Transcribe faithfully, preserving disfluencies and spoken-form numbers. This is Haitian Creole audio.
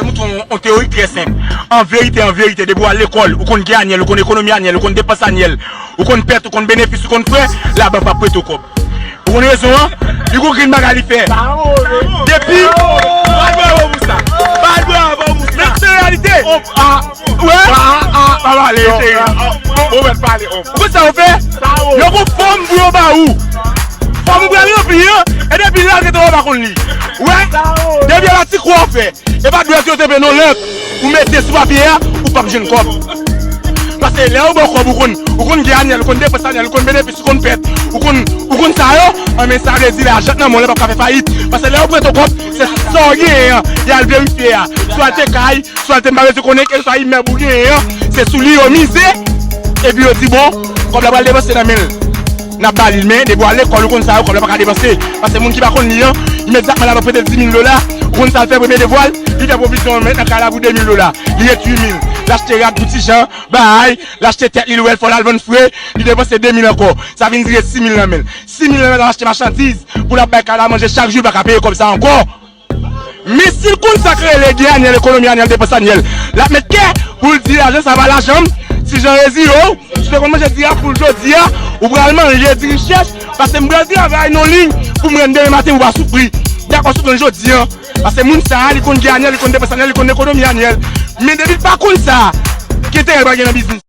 Mwen montre w yon teori trè senp. An verite, an verite, depi w al lekòl, ou konn gen anyèl, ou konn ekonomi anyèl, ou konn depans anyèl, ou konn pèt, ou konn benefis, ou konn frè, labank p ap prete w kòb. Ou konn rezon an? Li gon grenn bagay li fè. Depi, pa l bravo pou sa. Pa l bravo pou sa. Men se reyalite. Wè? Pa pale, cheri. Ou mèt pale. Ou konn sa yo fè? Yo gon fòm pou yo ba ou. Fòm ou pral ranpli an, e depi la, gentan w pa konn li. Wè? Depi la, ti kwa w fè. E pa dwèt yo te pe non lèt. Ou mete sou papye a, ou p ap jwenn kòb. Paske lè yo ba w kòb, ou konn, ou konn gen anyèl, ou konn depans anyèl, ou konn benefis, ou konn pèt, ou konn, ou konn sa yo, anben sa vle di lajan nan men w la p ap ka fè fayit. Paske lè yo prete w kòb, se sa w genyen an, y al verifye a. Swa l te kay, swa l te mare ti konnen, kèlkeswa imèb ou genyen an, se sou li yo mize, epi yo di, bon, kòb la pral depanse nan men l. N ap ba li l, men depi w al lekòl, ou konn sa yo, kòb la pa ka depanse. Paske moun ki pa konn li an, imedyatman labank prete l di mil dola, ou konn sa l fè premye devwa l, li fè pwovizyon, men nan kay la pou de mil dola. Li ret uit mil. L achte rad pou ti jan, bay, l achte tèt li, l wè l fò l al vann fre, li depanse de mil ankò. Sa vin di ret sis mil nan men l. Sis mil nan men l, l al achte machandiz, pou l ap bay kay la manje chak jou, li pa ka peye kòb sa ankò. Men si l konn sa k rele gen anyèl, ekonomi anyèl, depans anyèl, l ap met kè pou l di lajan sa pa lajan m, ti jan rezire w, si w te konn manje diri a poul jodi a, ou pral manje diri chèch, paske m pral travay nan liy pou m rann demen maten pou w pa soufri. Dakò, sou pran jodi an. Paske moun sa a, li konn gen anyèl, li konn depans anyèl, li konn ekonomi anyèl. Men depi l pa konn sa, ki enterè l pral gen nan biznis?